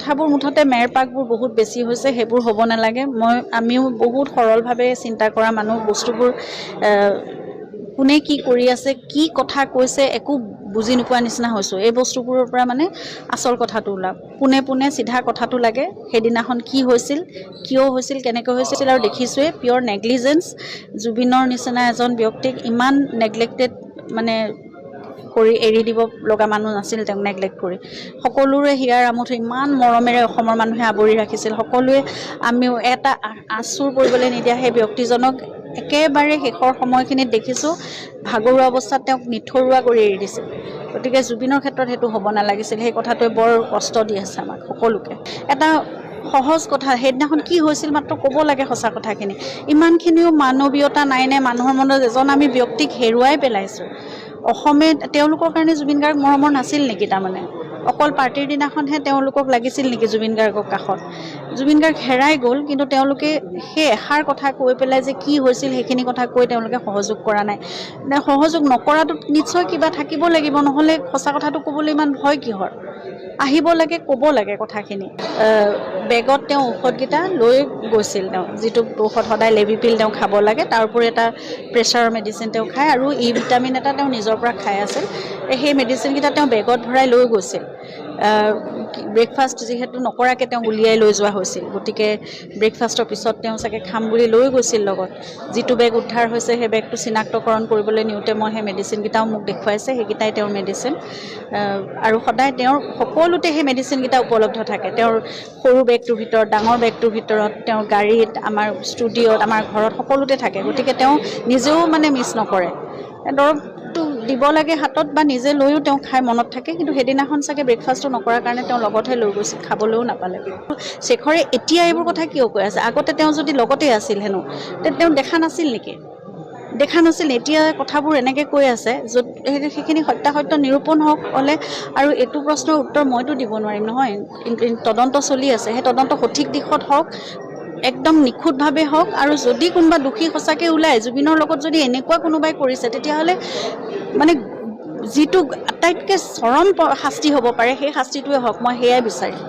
কথাবোৰ মুঠতে মেৰপাকবোৰ বহুত বেছি হৈছে, সেইবোৰ হ'ব নালাগে। আমিও বহুত সৰলভাৱে চিন্তা কৰা মানুহ। বস্তুবোৰ কোনে কি কৰি আছে, কি কথা কৈছে, একো বুজি নোপোৱা নিচিনা হৈছোঁ। এই বস্তুবোৰৰ পৰা মানে আচল কথাটো ওলাওক, পোনে পোনে চিধা কথাটো লাগে। সেইদিনাখন কি হৈছিল, কিয় হৈছিল, কেনেকৈ হৈছিল? আৰু দেখিছোঁৱে পিয়'ৰ নেগলিজেঞ্চ। জুবিনৰ নিচিনা এজন ব্যক্তিক ইমান নেগলেক্টেড মানে কৰি এৰি দিব লগা মানুহ নাছিল। তেওঁক নেগলেক্ট কৰি সকলোৰে হিয়াৰ আমঠু ইমান মৰমেৰে অসমৰ মানুহে আৱৰি ৰাখিছিল সকলোৱে। আমিও এটা আঁচোৰ পৰিবলৈ নিদিয়া সেই ব্যক্তিজনক একেবাৰে শেষৰ সময়খিনিত দেখিছোঁ, ভাগৰুৱা অৱস্থাত তেওঁক নিথৰুৱা কৰি এৰি দিছিল। গতিকে জুবিনৰ ক্ষেত্ৰত সেইটো হ'ব নালাগিছিল। সেই কথাটোৱে বৰ কষ্ট দি আছে আমাক সকলোকে। এটা সহজ কথা, সেইদিনাখন কি হৈছিল মাত্ৰ ক'ব লাগে সঁচা কথাখিনি। ইমানখিনিও মানৱীয়তা নাইনে মানুহৰ মনত? এজন আমি ব্যক্তিক হেৰুৱাই পেলাইছোঁ। অসমে তেওঁলোকৰ কাৰণে জুবিন গাৰ্গ মৰমৰ নাছিল নেকি? তাৰমানে অকল পাৰ্টীৰ দিনাখনহে তেওঁলোকক লাগিছিল নেকি জুবিন গাৰ্গক কাষত? জুবিন গাৰ্গ হেৰাই গ'ল, কিন্তু তেওঁলোকে সেই এষাৰ কথা কৈ পেলাই যে কি হৈছিল সেইখিনি কথা কৈ তেওঁলোকে সহযোগ কৰা নাই। সহযোগ নকৰাটোত নিশ্চয় কিবা থাকিব লাগিব, নহ'লে সঁচা কথাটো ক'বলৈ ইমান ভয় কিহৰ? আহিব লাগে, ক'ব লাগে কথাখিনি। বেগত তেওঁ ঔষধকেইটা লৈ গৈছিল। তেওঁ যিটো ঔষধ সদায় লেভিপিল তেওঁ খাব লাগে, তাৰ উপৰি এটা প্ৰেছাৰৰ মেডিচিন তেওঁ খায় আৰু ই ভিটামিন এটা তেওঁ নিজৰ পৰা খাই আছিল। সেই মেডিচিনকেইটা তেওঁ বেগত ভৰাই লৈ গৈছিল। ব্ৰেকফাষ্ট যিহেতু নকৰাকৈ তেওঁক উলিয়াই লৈ যোৱা হৈছিল, গতিকে ব্ৰেকফাষ্টৰ পিছত তেওঁ চাগে খাম বুলি লৈ গৈছিল লগত। যিটো বেগ উদ্ধাৰ হৈছে, সেই বেগটো চিনাক্তকৰণ কৰিবলৈ নিওঁতে মই সেই মেডিচিনকেইটাও মোক দেখুৱাইছে। সেইকেইটাই তেওঁৰ মেডিচিন আৰু সদায় তেওঁৰ সকলোতে সেই মেডিচিনকেইটা উপলব্ধ থাকে। তেওঁৰ সৰু বেগটোৰ ভিতৰত, ডাঙৰ বেগটোৰ ভিতৰত, তেওঁৰ গাড়ীত, আমাৰ ষ্টুডিঅ'ত, আমাৰ ঘৰত, সকলোতে থাকে। গতিকে তেওঁ নিজেও মানে মিছ নকৰে। দৰৱটো দিব লাগে হাতত বা নিজে লৈও তেওঁ খাই, মনত থাকে। কিন্তু সেইদিনাখন চাগে ব্ৰেকফাষ্টটো নকৰাৰ কাৰণে তেওঁ লগতহে লৈ গৈছিল, খাবলৈও নাপালে। শেখৰে এতিয়া এইবোৰ কথা কিয় কৈ আছে? আগতে তেওঁ যদি লগতে আছিল হেনো, তেওঁ দেখা নাছিল নেকি? দেখা নাছিল? এতিয়া কথাবোৰ এনেকৈ কৈ আছে য'ত সেইখিনি সত্যাসত্য নিৰূপণ হওক হ'লে। আৰু এইটো প্ৰশ্নৰ উত্তৰ মইতো দিব নোৱাৰিম নহয়। তদন্ত চলি আছে। সেই তদন্ত সঠিক দিশত হওক, একদম নিখুঁতভাৱে হওক। আৰু যদি কোনোবা দোষী সঁচাকৈ ওলায়, জুবিনৰ লগত যদি এনেকুৱা কোনোবাই কৰিছে, তেতিয়াহ'লে মানে যিটো আটাইতকৈ চৰম শাস্তি হ'ব পাৰে, সেই শাস্তিটোৱে হওক, মই সেয়াই বিচাৰিম।